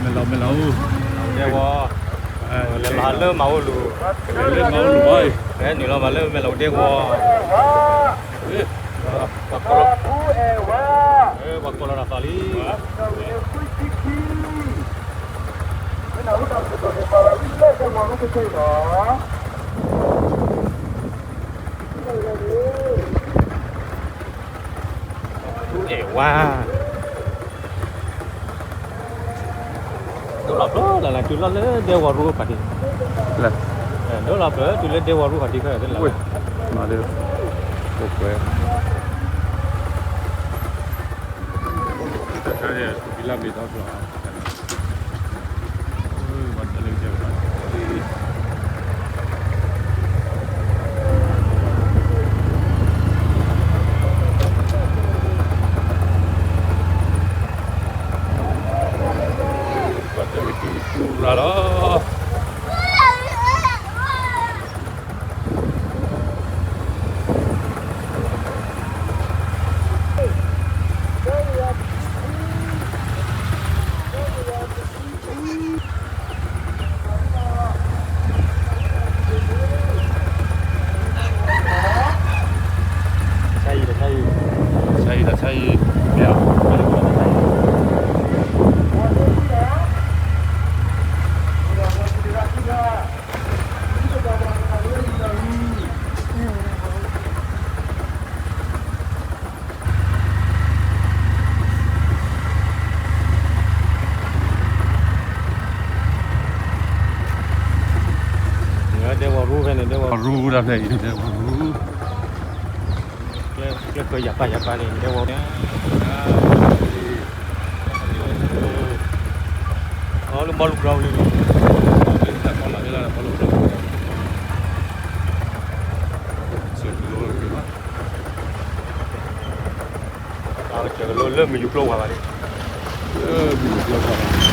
မဲၢ်လီၤ မဲၢ်လီၤ, ဒဲဝီၤ, လဲၤလီၤလၢမၤအိၣ်လိၤ, လဲၤလၢမၤအိၣ်လိၤဘၣ်, ဟဲနုာ်လီၤဘၣ်လၢမဲၢ်လီၤဒဲဝီၤ, ပှၤကိးလီၤတၢ်သးလံ. အဲၣ်ဝါ, ဒိလီၤပျၢၤလၢ်လၢ် တုၤလီၤလၢဒဲဝီၤရူဖးဒံး, ဒိလီၤပျၢၤတုၤလၢဒဲဝီၤရူဖးဒံးခဲလၢာ်, မၤဒၢ, အိၣ်ကွဲ, တၢ်ခါန့ၣ် ဖံလၢ်မ့ၢ်ဒီဖျိ လီၤ. ဆါအံၤ, ဆါအံၤ, ဆါအံၤ, မ့ၢ်ဧါ. ဒဲဝီၤရူဖဲန့ၣ် ဒဲဝီၤရူဒၣ်ဖဲအံၤ ဒဲဝီၤရူ, ကျဲဃၢၤယၤပၢ်ယၤပၢ်န့ၣ် ဒဲဝီၤရူ, အလၢဘီလူၤကရၢဝံၤလီၤ, ဘီလူၤကရၢဝံၤလီၤ, လၢမုၢ်ယူၤကျိဝါဘၣ်န့ၣ်, လၢမုၢ်ယူၤကျိဝါဘၣ်. အီၣ်ကၢလံ,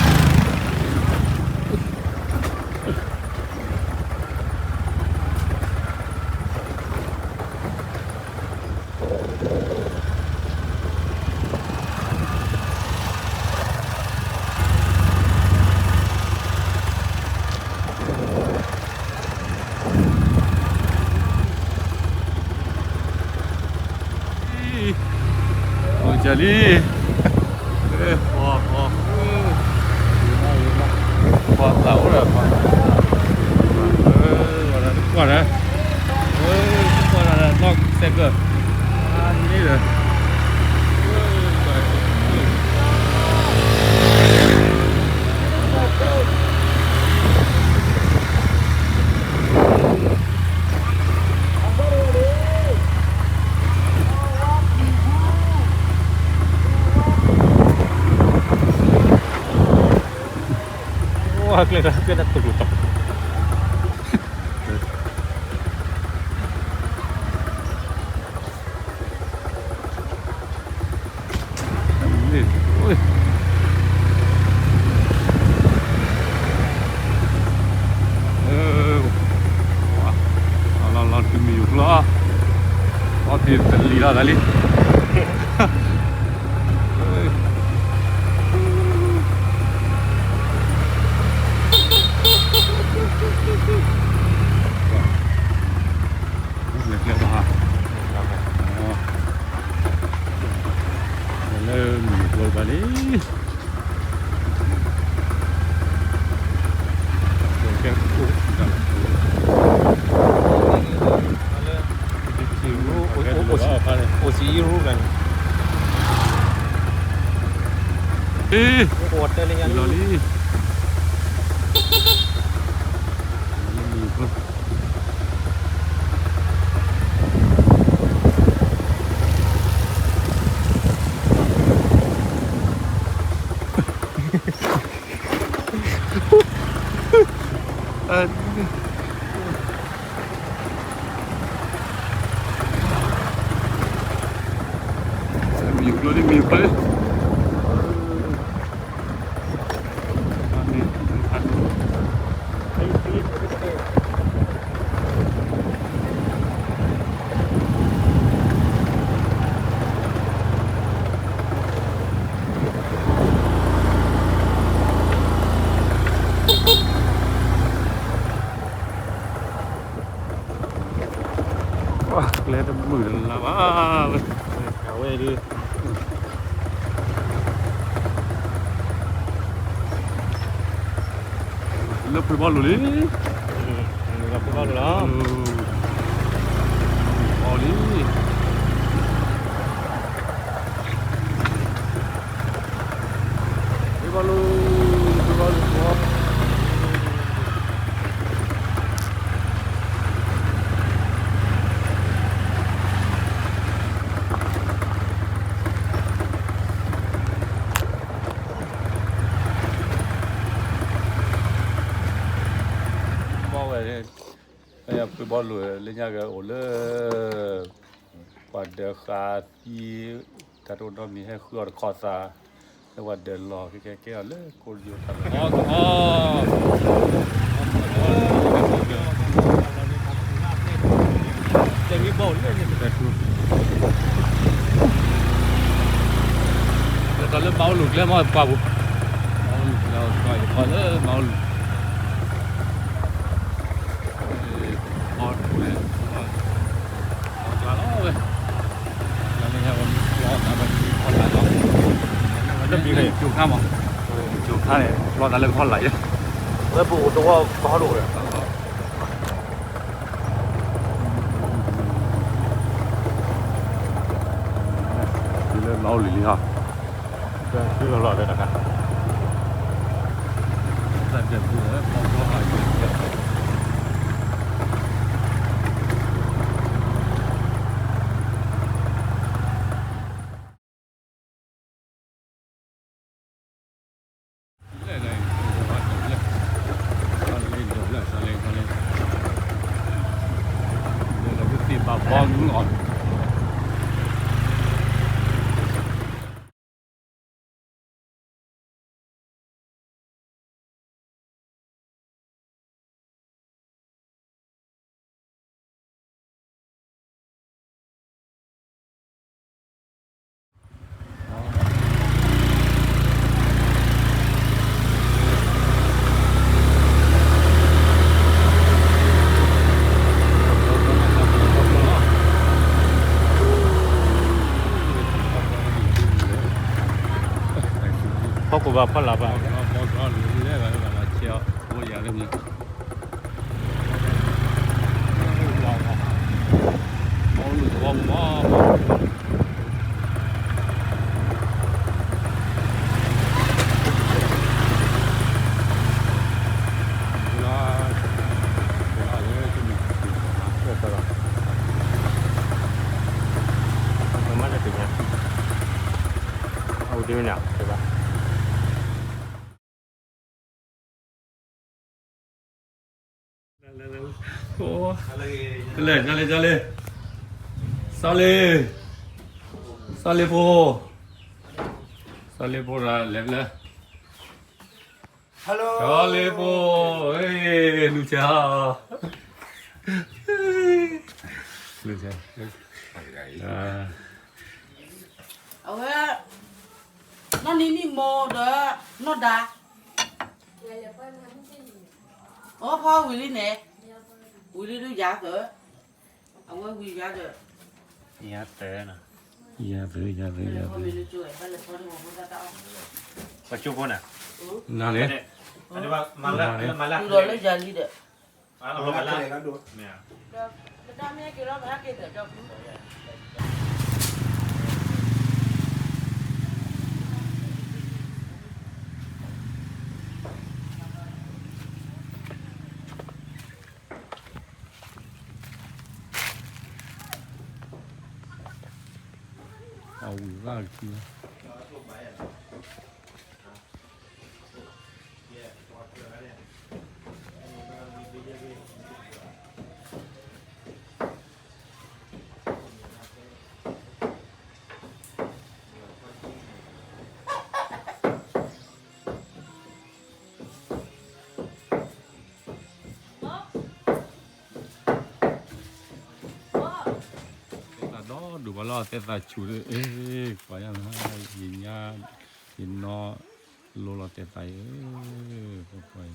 ပှၤသးအိၣ်ဒီးပှၤ, ဝဲဒၣ်တကွၢ်ဒီး, ကွၢ်ဒီးနီၢ်စဲးကၢၢ်, န့ၣ်ဒီး အိၣ်ကျဲဒၣ်ကျဲဒၣ်တလူၤတီၤ, လီၤလီၤတုၤမုၢ်ယူၤကျိ, အီၣ်ဖံးတလံၤလီၤသးလံ. လဲၤကျဲဘၣ်, လၢမုၢ်ယူၤကျိဘၣ်လံ. အိၣ်စံးအံၤရူဂၤန့ၣ်, လီၤလံ. မ့ၢ်ကျိလံ မ့ၢ်ကျိလံ. မုၢ်တလါဘၣ်ဝဲ, အဝဲဒုး လၢဖုဘီလိၤလံ, လၢဖုဘီလိၤလီၤ, ဘီလံ, ဖုဘီလိၤ, ဖုဘီလိၤ, ဘီဝဲ, ဖုဘီလိၤလၢညါကအိၣ်လၢ ပှၤဒၢးဃာ်သံ, တၢ်တအိၣ်နီတမံၤ ဟဲဃုအီၤတခီသး, လၢပှၤဒၢးလီၢ် ကကဲကဲအီၤလၢကိယိၤတၢ်လီၢ်, တၢ်လၢမၤအိၣ်လူၤကျဲမီၢ်ပှၢ်ပူၤ, မၤအိၣ်လူၤကျဲအီၤလၢမၤအိၣ်လူၤ အီၣ်တပူၤန့ၣ်, အီၣ်ကျါလီၤဝဲ, ကျါန့ၣ်ဟဲဝဲကျီသးဘၣ်ထံဖီလာ်လီၤ, တဘံၣ်လၢကၠိခါမး, ကၠိခါန့ၣ် ကျီသးလၢကဖီလာ်ယဲ, ဝဲပအိၣ်တဝီကဟီဒိၣ်ဝဲ, တုၤလၢမၤအိၣ်လံၤလံဟီ, တုၤလီၤလီၤလၢတခါ, ဖီခိၣ်ဘၣ်ဖီလာ်ဘၣ်, မၤတသ့ၣ်ညါ, အဝဲတမ့ၢ်န့ၣ်, လဲၤလဲၤလဲၤ, စီၤလ့ၤ, စီၤလ့ၤ, စီၤလ့ၤဖိ, စီၤလ့ၤဖိဒီးလဲၤလဲၤ, စီၤလ့ၤဖိ, လူၤဆဲး, လူၤဆဲး, အဝဲ နီၢ်နံၤနံၣ်မိၢ်ဒီး နီၢ်ဒါ, အိၣ်ဖီဝံၤလံန့ၣ်, ဝံၤလံဒုးယၤသၢ, အဝဲဝံၤယၤဒီး, ယၤသၢ, ယၤသၢ, ယၤသၢ, ပှၤကၠိဖိန့ၣ်, နၤန့ၣ်, မၤလၢယၤလံဒီး အဝံၤဘၣ်ကသံ, သဲသးဒီဒူၣ်ဘၣ်လီၤ သဲသးဆူၣ်, အ့ ပှၤညါ, ယညါ, ယနီၢ်လိၤလီၤသဲသးအံၤ, ပှၤ,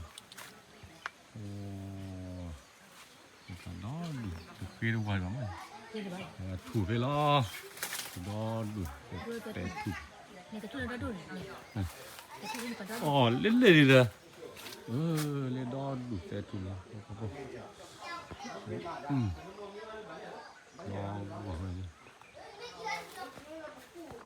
သဲသးဒီဒူၣ် တဃ့တဝါဘၣ်မး, ထူၣ်ဖဲလီၤ, ဒီဒူၣ်, တဲထူၣ်, အီၤ လ့လဲၣ်ဒံးဒီး, လ့ဒီဒူၣ်တဲထူၣ်လီၤ,